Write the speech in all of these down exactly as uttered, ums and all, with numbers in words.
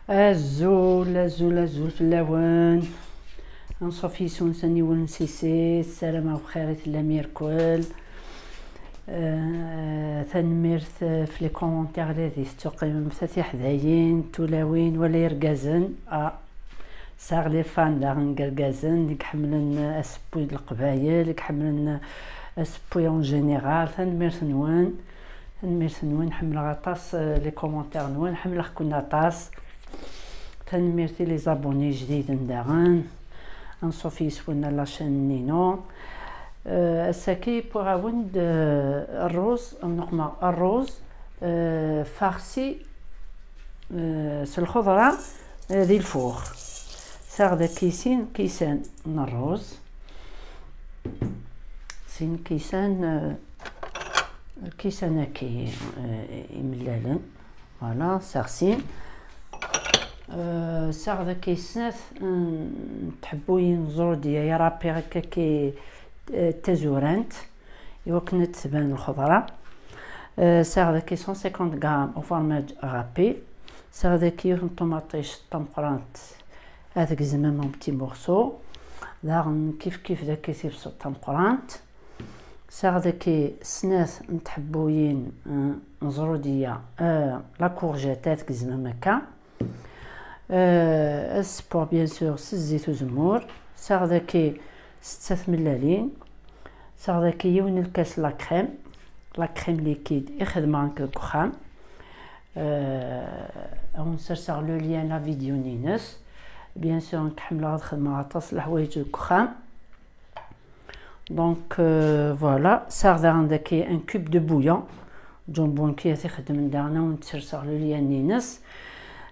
Azul, azul, azul fell-awen. Anṣuf yes-wen s aniwel n sisi, ssarameɣ bxir i tellam irkel. Eh, tanemmirt, eh, f les commentaires i d-tettuqqimemt, a tiḥdayin, tulawin, wala irgazen. Ah, sɛiɣ les fans daɣen n yergazen i iḥemmlen asewwi n Leqbayel, i iḥemmlen asewwi en général. Tanemmirt-nwen. Tanemmirt-nwen, ḥemmleɣ aṭas, eh, les commentaires-nwen, ḥemmleɣ-ken aṭas. Tanemmirt i les abonnés jdiden daɣen. Anṣuf yes-wen a la chaîne-inu. Eh, ass-agi wwiɣ-awen-d, eh, rruz, neqma rruz, eh, farci, eh, s lxeḍra, eh, di lfur. Sɛiɣ daki sin kisan n rruz. Sin kisan, eh, kisan-agi, eh, imellalen. Voilà, sɛiɣ sin. Eh, sɛiɣ daki snat n tḥebbuyin n ẓrudiya i râpiɣ akka ki, eh, tazurant, i wakken ad d-tban lxeḍra. Eh, sɛiɣ daki cent cinquante grammes au fromage râpé. Sɛiɣ daki yiwet n ṭumaṭict tameqqrant ad tgezmem en petits morceaux. Daɣen kif kif daki tibṣelt tameqqrant. Sɛiɣ daki snat n tḥebbuyin, eh, n ẓrudiya, eh, la courgette ad tgezmem akka. Eh, ad ssewweɣ bien sûr s zzit uzemmur. Sɛiɣ daki setta tmellalin. Sɛiɣ daki yiwen lkas la crème, la crème liquide i xedmeɣ nekk deg uxxam. Eh, ad wen-serseɣ le lien la vidéo-nni-ines. Bien sûr, nekk ḥemmleɣ ad xedmeɣ aṭas n leḥwayeǧ deg uxxam. Donc, euh, voilà, sɛiɣ daɣen daki un cube de bouillon. Jambon ki ad t-ixeddmen daɣen, ad wen-serseɣ le lien-ines.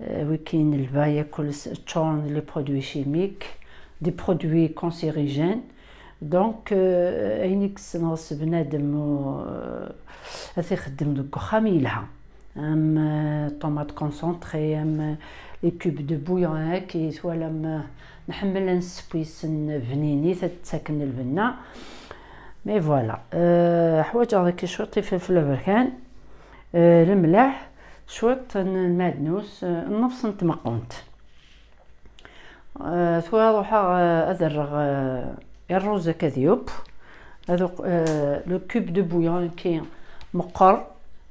Euh, wiki n lbaya kullec ččuren les produits chimiques, des produits cancérigènes. Donc, euh, ayen i yessneɣ s bnadem, euh, ad t-ixeddem deg uxxam yelha. Am, euh, tomate concentrée, am, euh, les cubes de bouillon, euh, ki twalam, euh, nḥemmel ad nessewwi s bnini, ad ttaken lbenna. Mais voilà. Euh, ḥwaǧeɣ daki cwiṭ ifelfel aberkan, euh, lemleḥ, cwiṭ n lmadnus, euh, nnefṣ n tmeqqunt. Euh, tura ruḥeɣ, euh, ad rreɣ, euh, i rruz akka ad yeww. Ad uq-, euh, le cube de bouillon ki meqqer,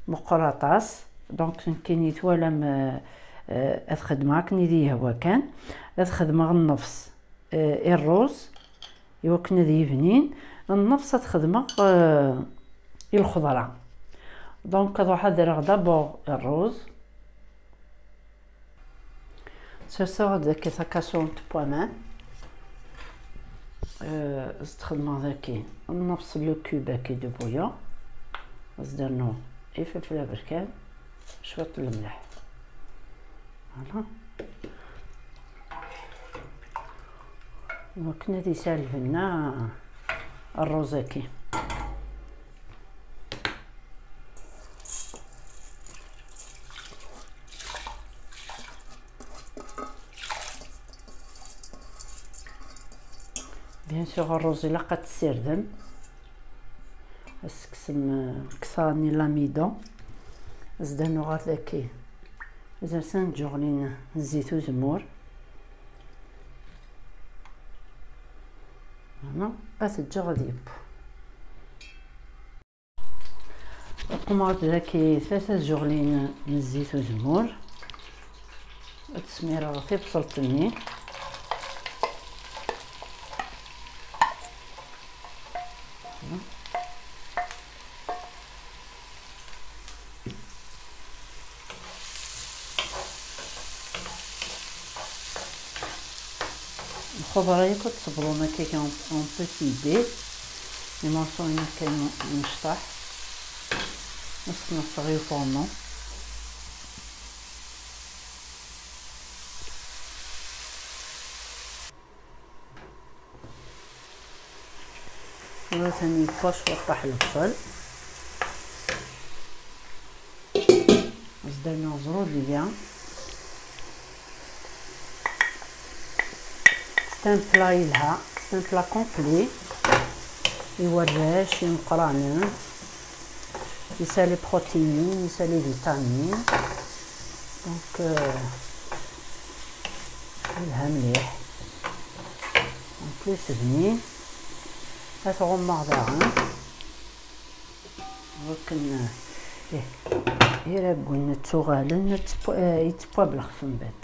meqqer aṭas. Donc, nekkini twalam, euh, euh, ad xedmeɣ akken i d-yehwa kan. Ad xedmeɣ nnefṣ, euh, i rruz, i wakken ad yibnin. Nnefṣ ad xedmeɣ, euh, i lxeḍra. Donc, ad ruḥeɣ ad rreɣ d'abord i rruz. Serseɣ-d daki takasunt n waman. Euh, ad xedmeɣ daki nnefṣ le cube-agi de bouillon. Ad s-d-rnuɣ ifelfel aberkan, cwiṭ n lemleḥ. Voilà. Iwakken ad yesɛu lbenna rruz-agi. Bien sûr, rruz ilaq ad tessirdem. Ad s-tekksem, euh, kkseɣ-nni l'amidon. Ad s-d-rnuɣ ɣer daki azersan n tjuɣlin n zzit uzemmur. Voilà, ad t-ǧǧeɣ ad yeww. Uqmeɣ-d daki tlata tjuɣlin n zzit uzemmur. Ad smireɣ tibṣelt-nni. Lxeḍra yakk ad tṣebbḍem akka en, en petit dés. Imerṣuyen akka imecṭaḥ. Ad s-ten-ffeɣ i uforno. Atan yewwa cwiṭṭaḥ lebṣel. Zdan uẓru d-iga. C'est un plat yelha, c'est un plat complet. I warrac, i imeqqranen. Yesɛa les protéines, yesɛa les vitamines. Donc, euh, Lha mliḥ. En plus bnin. Ad t-ɣummeɣ daɣen. Akken, ih, iraggen ttuɣalen, ttewwa-, eh, yettewwa belxef n bad.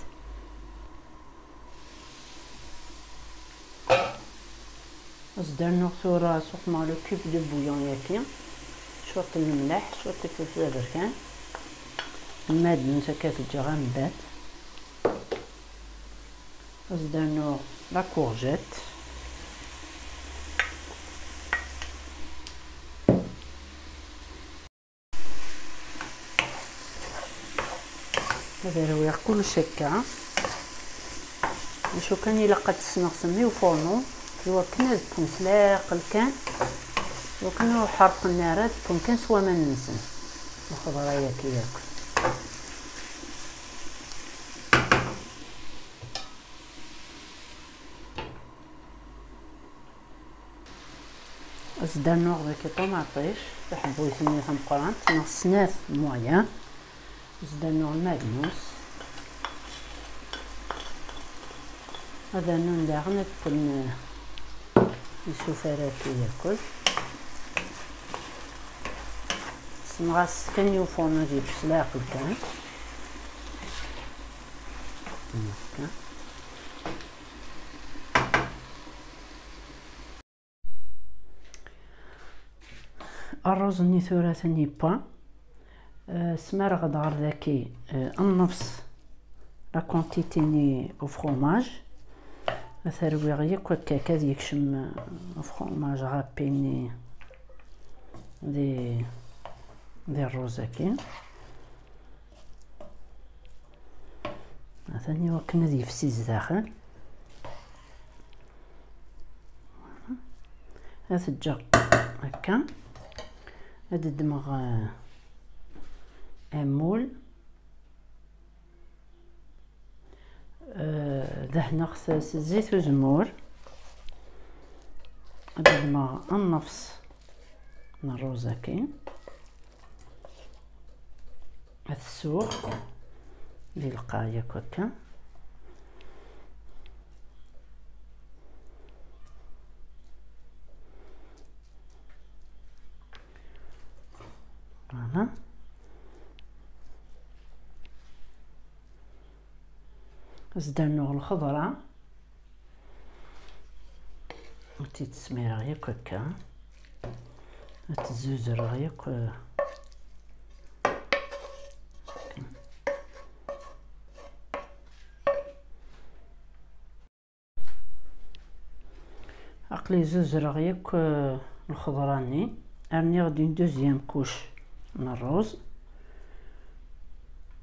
Ad s-d-rnuɣ tura, suqmeɣ le cube de bouillon-yagi, cwiṭ n lemleḥ, cwiṭ n ifelfel aberkan, lmadnus akka teǧǧa ɣer mebɛed. Ad s-d-rnuɣ la courgette. Ad rwiɣ kullec akka. Acu kan ilaq ad tesneɣ semmi ufurnu, iwakken ad ppun s leɛqel kan, iwakken ur ḥerqen ara, ad ppun kan s waman-nsen. Lxeḍra-yagi yakk. Ad s-d-rnuɣ dagi ṭumaṭic, taḥebbuyt-nni tameqqrant, neɣ snat moyen. Ad s-d-rnuɣ lmagnus. Ad rnun daɣen ad ppun, eh, isufar-agi yakk. Senɣ-as kan i ufurnu ad yekkes leɛqel kan. Akka. Ṛṛuz-nni tura atan yewwa. Eh, smareɣ-d ɣer daki, eh, nnefs la quantité-nni ufromage. Ad t-rwiɣ yakk akka, ad yekcem, eh, ufromage râpé-nni di, di ṛṛuz-agi. Atan iwakken ad yefsi zdaxel. Ad t-ǧǧeɣ akka. Ad ddmeɣ, eh, amul. Eh, dehneɣ-t s zzit uzemmur. Ad ddmeɣ nnefs n ṛṛuz-agi. Ad t-suɣ di lqaɛ yakk akka. Voilà. Ad s-d-rnuɣ lxeḍra. Ad tt-id-smireɣ yakk akka. Ad tt-zzuzereɣ yakk. Aql-i zzuzereɣ yakk, eh, lxeḍra-nni. Rniɣ-d une deuxième couche n ṛṛuz.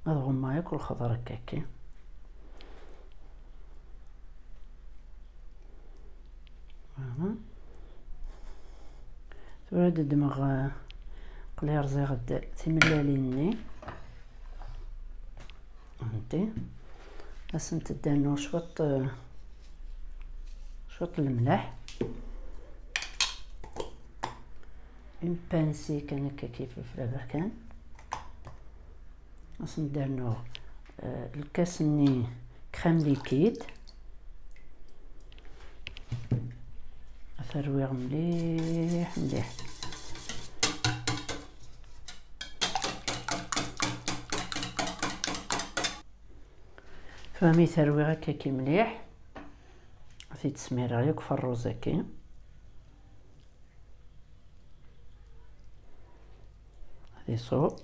Ad ɣummeɣ yakk lxeḍra akka. Voilà. Tura ad ddmeɣ, eh, aql-i rẓiɣ-d timellalin-nni. Anti. Ad sent-d-rnuɣ cwiṭ, eh, cwiṭ lemleḥ. Une pincée kan akka, kif lflaber kan. Ad sen-d-rnuɣ, eh, lkas-nni crème liquide. Ad t-rwiɣ mliḥ, mliḥ. Tura mi t-rwiɣ akka ki mliḥ, ad t-id-smireɣ yakk f ṛṛuz-agi. Ad iṣubb.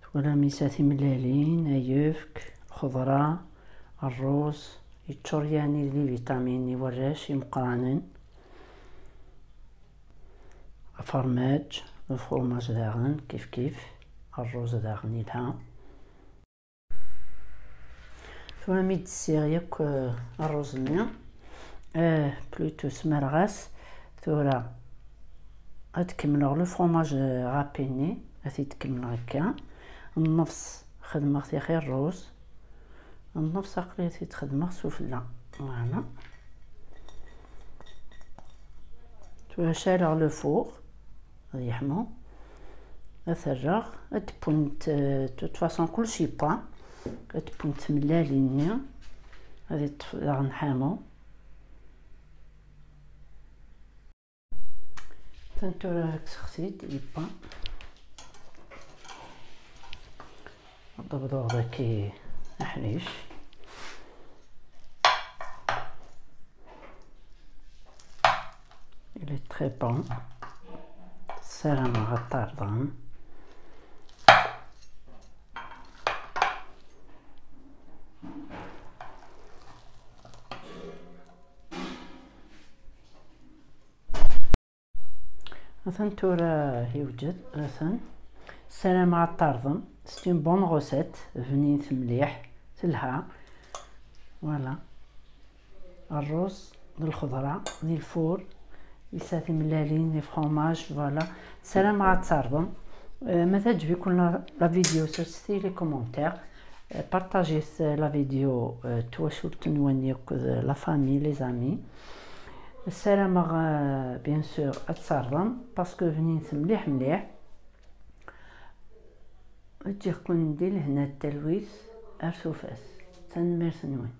Twalam yesɛa timellalin, ayefk, lxeḍra, ṛṛuz, yeččur yani d les vitamines i warrac imeqqranen. Afermaǧ, lfurmaǧ daɣen, kif kif, ṛṛuz daɣen yelha. Tura mi d-ssiɣ yakk, eh, ṛṛuz-nni, eh, plutôt smareɣ-as. Tura ad kemmleɣ le fromage, eh, râpé-nni, ad t-id-kemmleɣ akka. Nnefs xedmeɣ-t i ṛṛuz, nnefs aql-i ad t-id-xedmeɣ sufella. Voilà. Tura caleɣ le four. Ad yeḥmu. Ad t-rreɣ. Ad d-wwent, eh, de toute façon, kullec yewwa. Ad d-wwent tmellalin-nni. Ad yeṭṭef daɣen ḥamu. Tantura sexsit yebba. Ad d-bduɣ daki aḥric. Il est très bon. Ssarameɣ ad tarḍem. Atan tura yewjed, atan. Ssarameɣ ad tarḍem. C'est une bonne recette, bnin-t mliḥ, telha. Voilà. Rruz d lxeḍra di lfur, yesɛa timellalin, di fromage, voilà. Ssarameɣ ad tarḍem. Eh, ma teɛǧeb-iken la, la vidéo, ssutet-iyi les commentaires. Eh, partagez la vidéo, eh, twacult-nwen akked la famille, les amis. Ssarameɣ, eh, bien sûr, ad tarḍem, parce que bnin-t mliḥ mliḥ. Ǧǧiɣ-ken di lehna d talwit ar tufat. Tanemmirt-nwen.